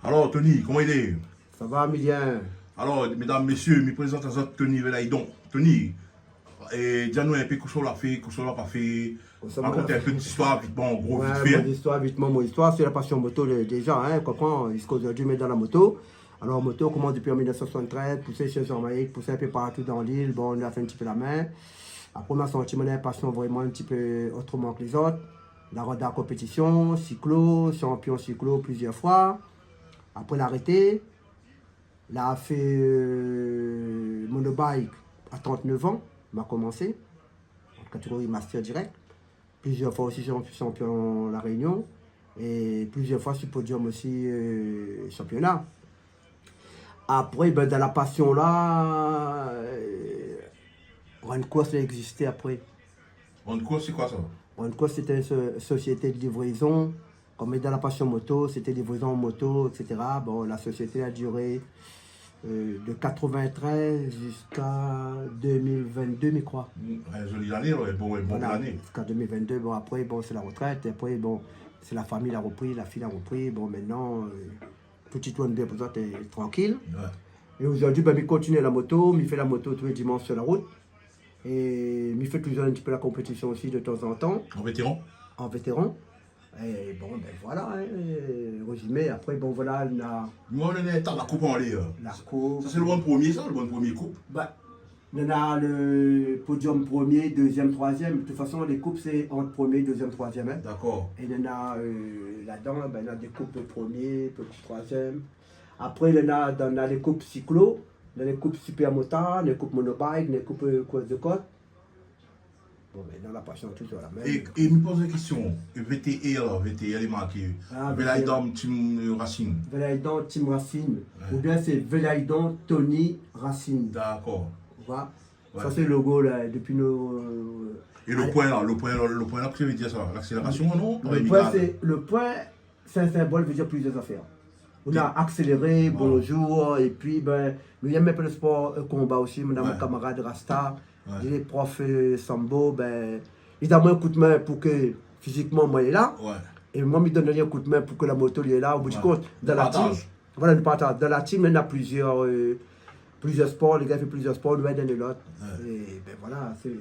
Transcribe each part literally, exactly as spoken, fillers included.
Alor, Tony, koman i lé ? Sa va, Milien ? Alor, médam, mésyé, mi prézant azot Tony Velaydon. Tony, é, di anou in pé kosa ou la fé, kosa ou la pa fé. Rakont in pé out zistoir, vitman, an gro, vit fé. Ouais, mon zistoir, vitman, mon zistoir, sé la pasion moto, lé, déza, in, ou konpran, ziska zordi, mi lé dan la moto. Alor, moto, komans dopi an mil nèf san soisann-trèz, pousé shé Jean-Maïk, pousé in pé partou dan lil, bon, nou la fé in ti pé la min. Apré, ma santi mon in pasion vréman in ti pé otroman ke lézot. La rod dan la konpétision, siklo, shanpion siklo plizièr foi. Apré, la arété. La fé, euh, monobike a trant-nèf an, ma komansé, an katégori master dirèk. Plizièr foi osi shanp-, shanpion La Rényon. É plizièr foi si podium osi, euh, shanpiona. Apré, bin, dan la pasion la, euh, Randcourse la égzisté apré. Randcourse, sé koi sa ? Randcourse, sété in so-, sosiété de livrézon. Kom dan la pasion moto, sété livrézon moto, et cetera. Bon, la sosiété la diré, euh, de quatre-vingt-treize ziska deux mille vingt-deux, mi kroi. Mm, in zoli lané, ouais, bon, ouais, bon lané. Voilà, ziska deux mille vingt-deux. Bon, apré, bon, sé la retrèt. É apré, bon, sé la fami la repri, la fiy la repri. Bon, mintnan, euh, tout i tourn bien pou zot, é trankil. Ouais. É zordi, bin, mi kontinié la moto, mi fé la moto tou lé dimansh sur la rout. É mi fé touzour in ti pé la konpétision osi de tanzantan. An vétéran ? An vétéran. É bon, bin, voilà, in, rézimé. Apré, bon, voilà, na... Moin, nou néna in ta la koup anlèr, euh. La koup. Sa, sé lo bann promié, sa, lo bann promié koup. Ba, nou néna le podium promié, dézièm, troizièm. De tout fason, lé koup, sé ant promié, dézièm, troizièm, in. Dakor. É nou néna, euh, ladan, bin, nou néna dé koup promié, pé troizièm. Apré, nou néna, dan, nou néna lé koup siklo, nou néna lé koup super motard, nou néna lé koup monobike, nou néna lé koup, euh, kours de kot. Bon, mintnan, la pasion touzour la mèm. É, é mi poz in késtion. É V T R la, V T R lé marké. Ah, Velaydon Team, euh, Racing. Velaydon Team Racing. Ouais. Oubien sé Velaydon Tony Racing. Dakor. Ou voi ? Ouais. Sa sé logo la, dopi nou, euh... É lo poin la, lo poin la, lo poin la, kosa i vé dir sa ? Laksélérasyon, non ? Lo poin, sé, lo poin, sé in sinbol, i vé dir plizièr zafèr. Nou la akséléré, bonjour, épi, bin, nou yèm in pé lo spor, euh, konba osi, mon kamarad Rasta, li lé prof, euh, sambo, bin, li donn amoin in koudmin pou ke fizikman moin lé la. Ouais. É moin, mi donn ali in koudmin pou ke la moto lé la. Au bout du compte, dan la team, voilà, nou partaz. Dan la team, néna plizièr, euh, plizièr spor, lé gars i fé plizièr spor, nou èd inn é lot. Ouais. É bin voilà, sé,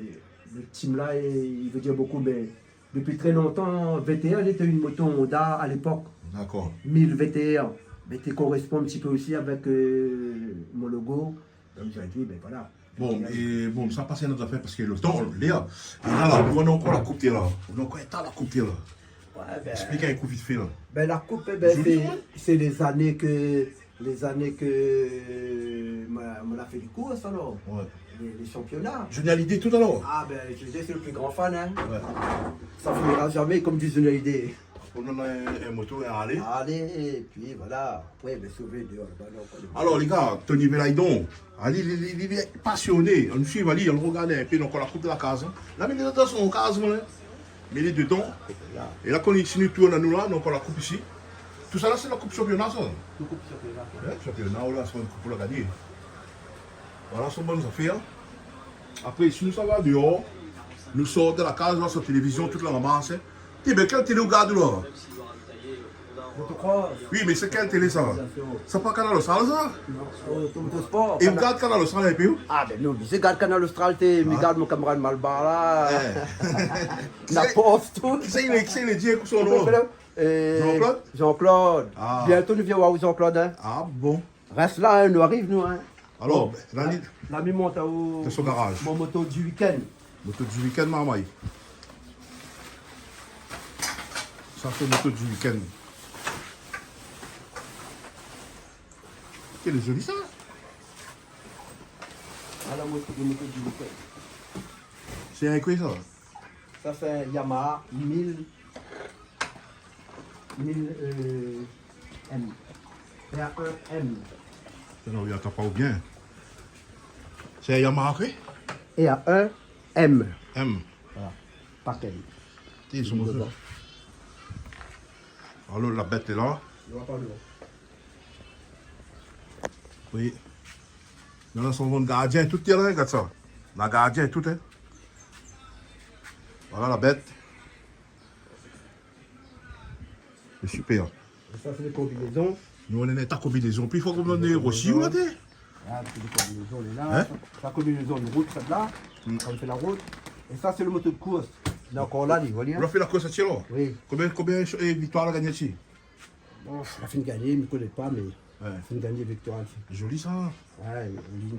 lo team la, i, i vé dir bokou, mé dopi trè lontan, V T R lété in moto Honda a lépok. Dakor. Mil V T R. Mé té koréspon in ti pé osi avèk, euh, mon logo. Donk, zordi, bin voilà. Bon, é bon, sa pas in not zafèr parske lo tan, lé la. É la, la, nou néna ankor la koup té la. Nou néna ankor in ta la koup té la. Ouais, bin, ésplik in kou vit fé la. Bin, la koup, é bin, zoli, sé, ouais, sé lé zané ke, lé zané ke, euh, ma, ma la fé dé kours, alor. Ouais. Lé, lé shanpiona. Johnny Hallyday tout alor. Ah, bin, Johnny Hallyday, sé lo pli gran fan, in. Ouais. Sa finira zamé, kom di Johnny Hallyday. Nou néna in, in moto, in Harley. Harley, épi voilà. Apré, bin, sové déor laba, non, pa de... Alor, lé gars, Tony Velaydon, ah, li, li, li, li lé pasioné. Nou suiv ali, nou rogard in pé, donk nou la koup la kaz, in. La, mé lé dan son kaz, moin, in. Mé lé dedan. É la, kan li fini tourn anou la, donk nou la koup isi. Tousala, sé la koup shanpiona, sa. Lo koup shanpiona. In, shanpiona, voilà, sé in koup pou la gagné. Voilà, son bann zafèr. Apré, si nou sava déor, nou sort de la kaz, la, sir télévizion, tout la ranmas, in. Té, bin, kèl télé ou gard, la ? Motocross. Oui, mé sé kèl télé, sa ? Sa pa Kanal Austral, sa ? Non, euh, Motosport. É ou gard Kanal Austral in pé, ou ? Ah, bin, nou oblizé gard Kanal Austral, té, mi gard mon kamarad Malbar, la. Ouais. La Poste, tout. Kisa i lé, kisa i lé, di anou son non ? Euh, Jean-Claude. Jean-Claude. Ah. Bientôt, nou vien oir Jean-Claude, in. Ah, bon. Rès la, in, nou ariv, nou, in. Alor, bon, la, la, mi mont aou dan son garage. Mon moto di week-end. Moto di week-end, marmay. Sa sé moto di week-end. Kèl zoli, sa. Ala moto, moto di week-end. Sé in koué, sa ? Sa sé in Yamaha mil, mil, euh, M. R un M. Non, i atann pa ou bien. Sé in Yamaha, koué ? R un M. M. Voilà. Pakèt. Té, son moto. Dedan. Alor, la bèt lé la. Li va pa lwin. Oui. Non, non, son bon gardien, tout lé la, gard sa. La gardien, tout, in. Voilà la bèt. Lé super. É sa, sé lé konbinézon. Nou néna in ta konbinézon. Pi fo konm nou néna rosi, ou la té. Ah, sé dé konbinézon, lé la. Hein ? Sa, sa konbinézon de rout, sa la. Hmm. Sa i fé la rout. É sa, sé le moto de kours. Donk, ou la, li, ou la. Ou la fé la kours atèr la ? Oui. Konbien, konbien, eh, viktoir la gagné atèr ? Bon, la fine gagné, mi koné pa, mé la fine gagné viktoir. Zoli sa. Ouais, zoli.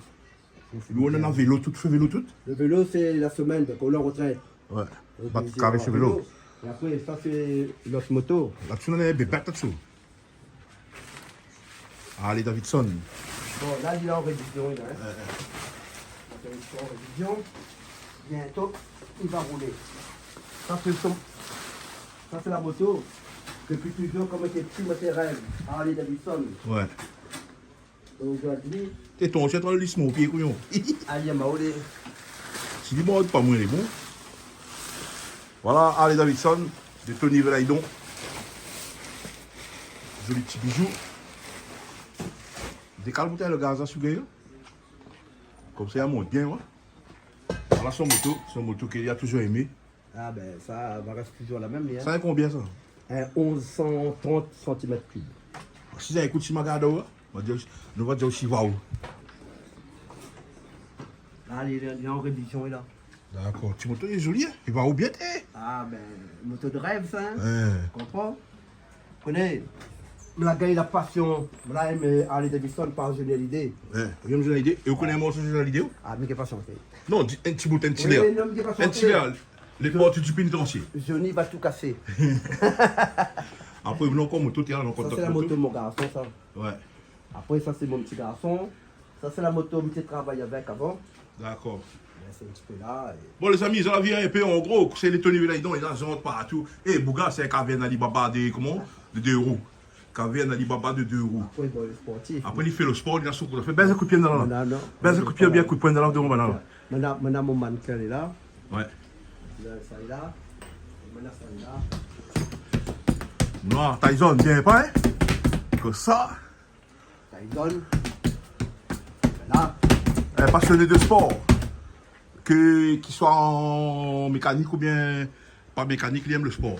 Nou, nou néna vélo tout, fé vélo tout ? Le vélo, sé la semèn, donk nou lé an retrèt. Ouais. Donk, pa sé karé an vélo. É apré, sa, sé lot moto. La, ou néna in bébèt la-dsou. Harley Davidson. Bon, la, li lé an révizion, la, hein. Ouais, ouais. Li lé an révizion. Bientôt, li va roulé. Sa, sé son, sa, sé la moto. Dopi touzour, kan moin té pti, moin té rèv Harley Davidson. Ouais. Zordi. Té ton, sé tro lis mon pié, kouyon. Alé, ma olé. Si li mord pa moin, lé bon. Voilà, Harley Davidson de Tony Velaydon. Zoli ti bijou. Dékal boutèy le gaz la, si ou gingn. Konmsa, i mont bien, ouais. Voilà son moto, son moto ke li la touzour émé. Ah ben, sa va rès touzour la mèm, li, hein. Sa lé konbien, sa ? In onz san trant santimèt kib. Si sa ékout, si ma gard aou, hein, nou va dir, nou va dir osi, waouh. La, li, li lé an révizion, la. Dakor. Ti moto, li lé zoli, hein. Li va ou bien, té. Ah ben, moto de rèv, sa, hein. Ouais. Konpran ? Koné, la gingn la pasion, la èm, euh, Harley Davidson par Johnny Hallyday. Ouais, ou èm Johnny Hallyday. É ou koné in morso Johnny Hallyday, ou ? Ah, mi gingn pa shanté. Non, di, in ti bout, in ti lèr. Oui, non, mi gingn pa shanté. In ti lèr. Les portes du pénitencier. Johnny va tout casser. Apré, non, konm tout, non, konm tout. Sa, sé la moto mon garson, sa. Ouais. Apré, sa, sé mon ti garson. Sa, sé la moto mi té travay avèk avan. Dakor. Lès in ti pé la, é... Bon, lézami, zot la vi in pé, an gro, sé le Tony Velaydon, li la zant partou. É, bouga, sé kavèrn Alibaba de, koman ? De dé rou. Kavèrn Alibaba de dé rou. Apré, bon, le sportif. Apré, li fé le spor, li la soukou. Fé bèz in kout pié dan la. Non, non. Bèz in kout pié, bien kout poin dan la, dovan la. Moin néna, moin néna mon mannequin, li lé la. Ouais. La, sa, li lé la. Moin néna sa, li lé la. Non, Tyson, bien pa, hein ? Konmsa. Tyson. Voilà. Un passionné de sport, ke, ki soi an mékanik oubien pa mékanik, li èm le spor.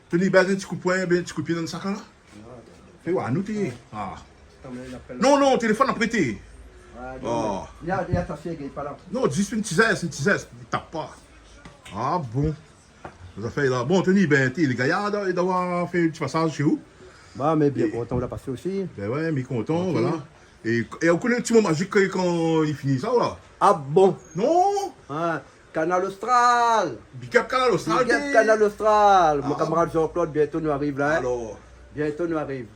Tony, bèz in ti kout poin, bèz in ti kout pié dan sak la. Fé oir anou, té. Ah. Non, non, téléfone apré, té. Ah, non, mé li la, li la tasé, li gingn pa la. Non, zis in ti zès, in ti zès, li tap pa. Ah bon. Zafèr la. Bon, Tony, ben, té, lé gayar, da, d'avoir fé in ti pasaz shé ou. Ba, mé bien kontan ou la pasé osi. Ben ouais, mi kontan, voilà. É, é ou koné le ti mo mazik, kan li fini sa, voilà. Ah bon ? Non. Hein, Kanal Austral. Big up Kanal Austral. Big up Kanal Austral. Mon kamarad Jean-Claude, bientôt nou ariv la, hein. Alor. Bientôt nou ariv.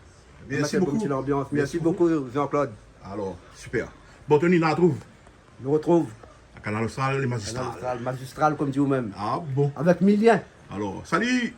Merci beaucoup. Ti lanbians. Merci beaucoup, Jean-Claude. Alor, super. Bon, Tony, nou artrouv. Nou artrouv. Kanal Austral, le magistral. Kanal Austral, magistral, konm di ou mèm. Ah bon. Avèk Milien. Alor, salut.